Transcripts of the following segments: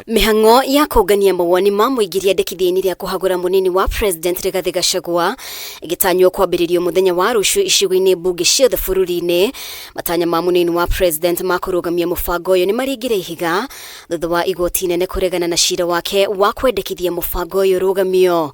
Mĩhang'o ya kũngania mawoni ma mũingĩ rĩandĩkithia-inĩ rĩa kũhagũra mũnini wa President Rigathĩ Gachagua ĩgĩtanywo kwambĩrĩrio mũthenya wa rũciũ icigo-inĩ mbunge ciothe bũrũri-inĩ. Matanya ma mũnini wa President ma kũrũgamia mũbango ũyũ nĩ maringire ihiga thutha wa igoti inene kũregana na cira wake wa kwendekithia mũbango ũyũ ũrũgamio.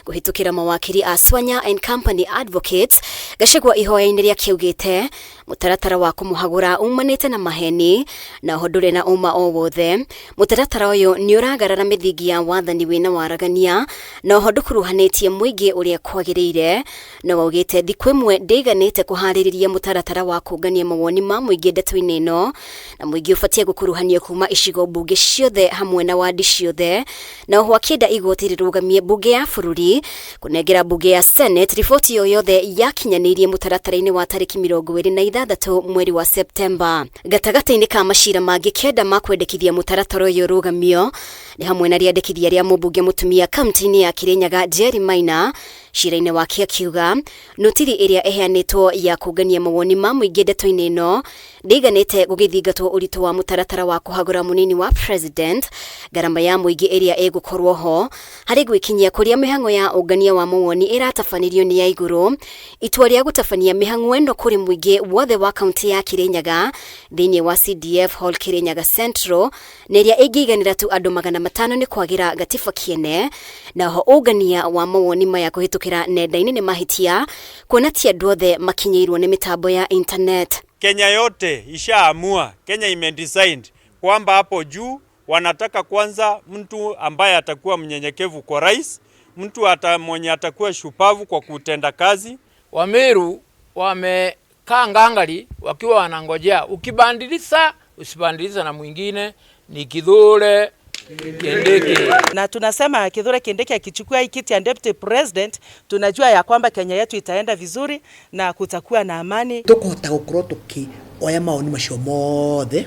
Kũhĩtũkĩra mawakiri a Swanya and Company Advocates, Gachagua ihoya-inĩ rĩake augĩte mũtaratara wa kũmũhagũra umanĩte na maheni na oho ndũrĩ na ũma o wothe. Mũtaratara ũyũ nĩ ũragarara mĩthingi ya wathani wĩna waragania na oho ndũkuruhanĩtie mũingĩ ũrĩa kwagĩrĩire. No augĩte thikũ ĩmwe ndĩiganĩte kũharĩrĩria mũtaratara wa kũngania mawoni ma mũingĩ ndeto-inĩ ĩno, na mũingĩ ũbatiĩ gũkuruhanio kuma icigo mbunge ciothe hamwe na wandi ciothe, na oho akĩenda igoti rĩrũgamie mbunge ya bũrũri kũnengera mbunge ya Senate riboti o yothe yakinyanĩirie mũtaratara-inĩ wa tarĩki 26 mweri wa Septemba. Gatagatĩ-inĩ ka macira mangĩ 9 ma kwendekithia mũtaratara ũyũ ũrũgamio nĩ hamwe na rĩandĩkithia rĩa mũmbunge mũtumia kaunti-inĩ ya Kirinyaga Jerry Maina. Cira-inĩ wake akiuga notiri ĩrĩa ĩheanĩtwo ya kũngania mawoni ma mũingĩ ndeto-inĩ ĩno ndĩiganĩte gũgĩthingatwo ũritũ wa mũtaratara wa kũhagũra mũnini wa president, ngarama ya mũingĩ ĩrĩa ĩgũkorwo ho harĩ gwĩkinyia kũrĩa mĩhang'o ya ũngania wa mawoni ĩratabanĩrio nĩ ya igũrũ, itua rĩa gũtabania mĩhang'o ĩno kũrĩ mũingĩ wothe wa kaunti ya Kirinyaga thĩinĩ wa CDF Hall Kirinyaga Central na ĩrĩa ĩngĩiganĩra tu andũ 500 nĩ kwagĩra gatiba kĩene, na oho ũngania wa mawoni maya kũhĩtũkĩra nenda-inĩ nĩ mahĩtia kuona ti andũ othe makinyĩirwo nĩ mĩtambo ya internet. Kenya yote ishaamua, Kenya imedecide kwamba hapo juu wanataka kwanza mtu ambaye atakuwa mnyenyekevu kwa rais, mtu mwenye atakuwa shupavu kwa kutenda kazi. Wameru wamekaa ngangari wakiwa wanangojea, ukibandilisha usibandilisha na mwingine ni Kithure Kindiki. Na tunasema Kithure Kindiki akichukua hii kiti ya deputy president, tunajua ya kwamba Kenya yetu itaenda vizuri na kutakuwa na amani. Tukuhota gukorwo tukioya maoni macio mothe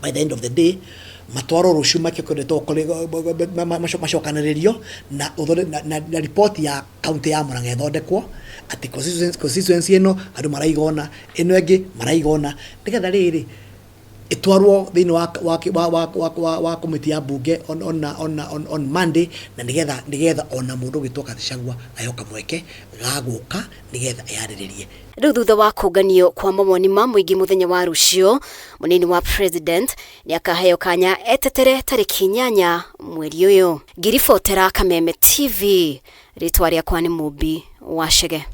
by the end of the day matwarwo rucio makĩkoretwo macokanĩrĩrio na na ripoti ya kaunti ya Murang'a ĩthondekwo atĩ constituency ĩno andũ maraigona, ĩno ĩngĩ maraigona, nĩgetha rĩrĩ ĩtwarwo thĩinĩ wa komiti ya bunge on Monday, na nĩgetha ona mũndũ ũgĩtwo Gachagua aheo kamweke ga gũka nĩgetha eyarĩrĩrie. Rĩu thutha wa kũnganio kwa mawoni ma mũingĩ mũthenya wa rũciũ, mũnini wa president nĩ akaheo kanya etetere tarĩki 8 mweri ũyũ. Ngiribotera Kameme TV, rĩtwa rĩakwa nĩ Mũmbi wa Chege.